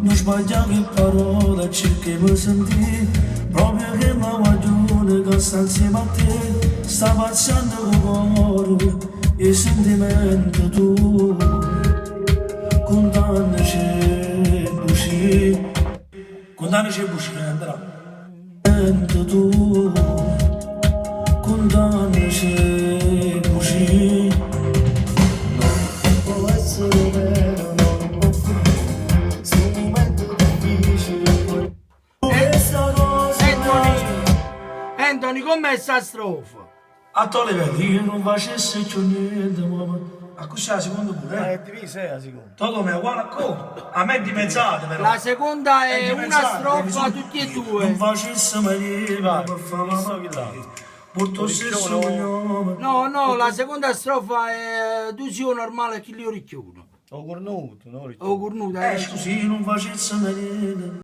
Nun sbaglià cu 'e parole e cerca 'e me sentì Proprio chella guagliona ca sta 'nzieme a te Sta pazzianno cu 'o core e 'e sentimente tuoje Cuntannoce 'e bucie Cuntannoce 'e bucie, Andrea. Tu cuntannoce 'e bucie. Po' essere overo, no, nun po' fernì 'Stu mumento difficile Questa cosa Anthony, Anthony, comm'è sta strofa? A to livello io nun facesse cchiù niente mo accussì 'a seconda pure Ma eh. è divisa è 'a seconda. Totò ma è uguale a come? A me è dimezzata però. La seconda È è una dimezzata, strofa tutti e Nun due. facesse mai niente Vai, pe fa visto la chi l'ha. Porto 'o stesso Oricchione cognome. No, no, la seconda strofa è tu si 'o normale e chillo 'o ricchione. O cornuto, no O ricchione. cornuto, Eh eh. scusi, io nun facesse mai niente.